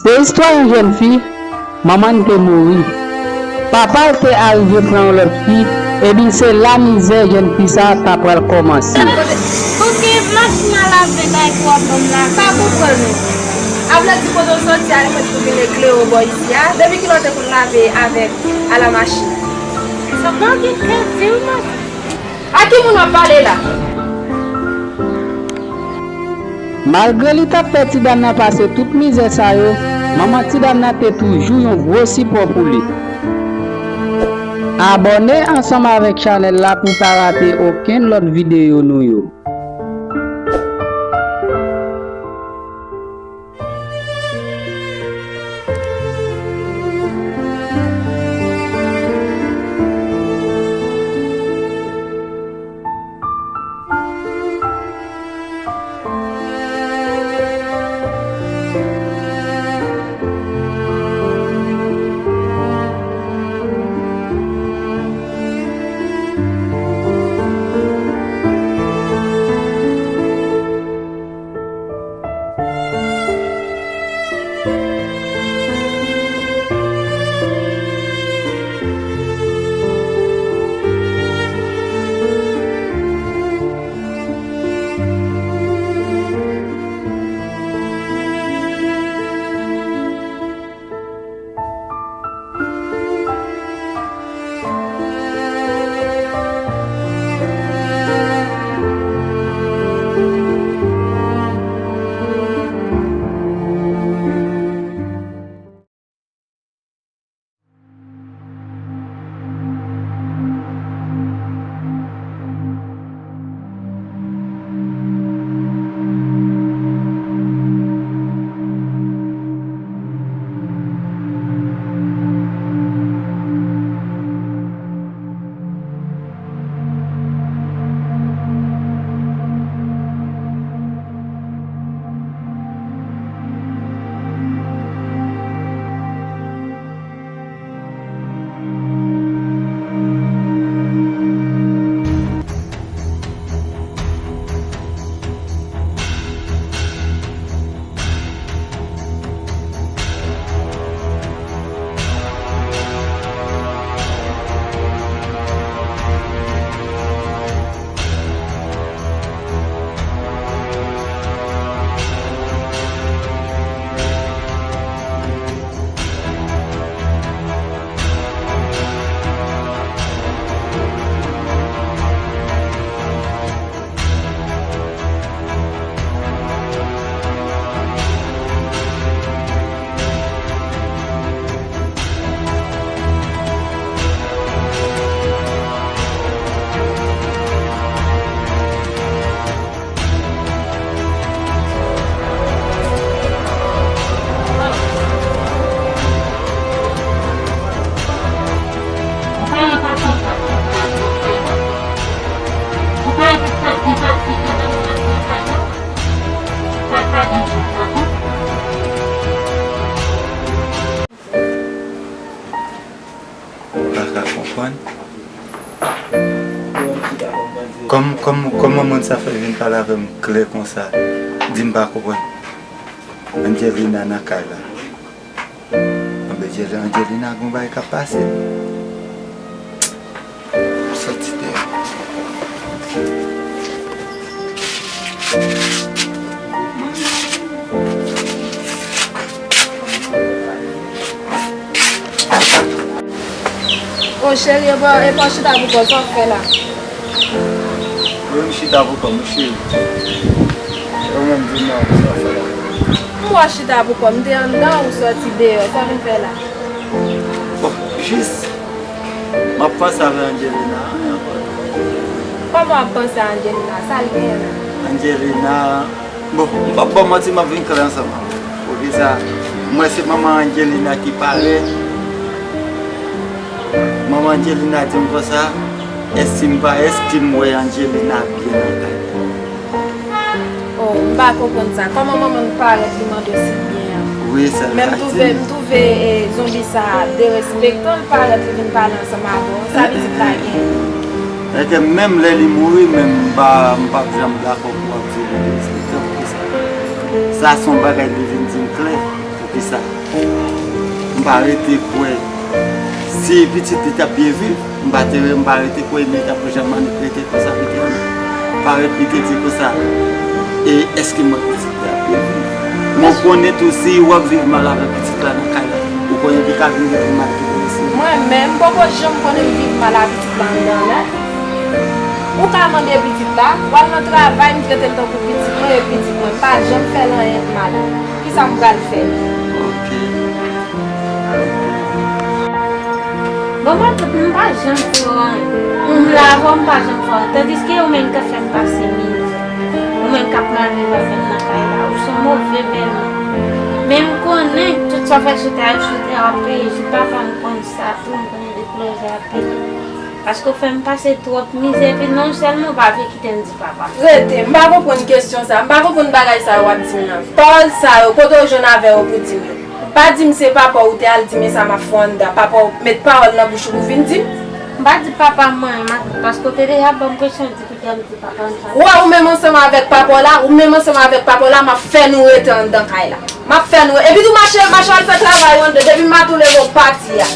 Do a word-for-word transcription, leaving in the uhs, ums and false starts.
Se istwa yon jèn fi, manman l te mouri. Papa l te arive pran yon lòt fi, epi se la mizè jèn fi sa a ta pral kòmanse. Kote machin nan lave kay pwòp nonm la, pa konprann ou. A vle di kote w soti a, li mèt pou vin eklere w bò isi a, depi kilè w te konn lave avèk a la machin. Sa pa gen kè di w, non. A ki moun w ap pale la? Malgre li t ap fè ti dam nan pase tout mizè sa yo, manman ti dam nan te toujou yon gwo sipò pou li. Abòne ansanm avèk chanèl la pou w pa rate okenn lòt videyo nou yo. M pa ka konprann. Kòm, kòm, kòman moun sa fè vin pale avè m klè konsa? Di m pa konprann. Angelina nan kay la. Anben, Angelina, gon bagay k ap pase. Sòti deyò. O cheri, e pa, e pa w chita pou kò, sa w ap fè la? Wi, m chita pou kò m, wi, cheri. E ou menm, di m non, sa w ap fè la? M wè w chita pou kò m, m te anndan, ou sòti deyò, sa w vin fè la? Bon, jis, m ap panse avè Angelina, anyen ankò. Kòman w ap panse a Angelina? Sa l genyen menm? Angelina, bon, m p ap ba w manti, m ap vin klè ansanm avè w. Poukisa? M wè se manman Angelina ki parèt. Manman Angelina di m konsa, èske m pa, èske m wè Angelina byen nan kay? Oh, m pa konprann sa. Kòman manman m parèt li mande w si l byen an? Wi, sa l pa di m. Men m twouve, m twouve, eh, zonbi sa a derespektan, l parèt li vin pale ansanm avè w. Sa vle di pa gen. Èske menm lè li mouri, menm m pa, m p ap janm dakò pou w ap di li derespektan, poukisa? Sa se yon bagay li vin di m klè, poukisa? M pa rete kwè si pitit li t ap byen viv, m pa te, m pa rete kwè li t ap janm annik rete konsa, pitit li. Parèt li te di konsa, e èske mwen pitit li ap byen viv? Mwen konnen tou si w ap viv mal avèk pitit la nan kay la, ou konnen li ka vin rete mal tou isit. Mwen menm, m poko janm konnen m viv mal a pitit la anndan, non. Ou ka mande pitit la, w al nan travay, m trete l tankou pitit mwen, e pitit mwen, m pa janm fè l anyen mal. Kisa m pral fè? Ok. Bon, mwen tout, m pa janm fè w anyen. M la avè w, m pa janm fè w anyen. Tandiske ou menm k ap fè m pase mizè. Ou menm k ap mal viv avè m nan kay la. Ou se yon move bèlmè. Men m konnen tout sa w fè sou tè a, sou tè a w ap peye. Jou papa m konn sa tou, m konnen deplòze ap peye. Paske w fè m pase twòp mizè, epi non sèlman w pa vle kite m di papa m. Rete, m pa konprann kesyon sa, m pa konprann bagay sa yo w ap di m nan. Pawòl sa yo, kote w jwenn avè yo pou di m yo? Pa di m se papa w ou te al di, men sa m ap fè w anndan. Papa w met pawòl nan bouch ou pou vin di m? M pa di papa m anyen, Matant, paske w te deja ban m presyon di piga m di papa m sa. Ou wè, ou menm ansanm avèk papa w la, ou menm ansanm avèk papa w la, m ap fè nou rete anndan kay la. M ap fè nou, epi tou mache, mache al fè travay ou anndan, depi maten w leve w pati a.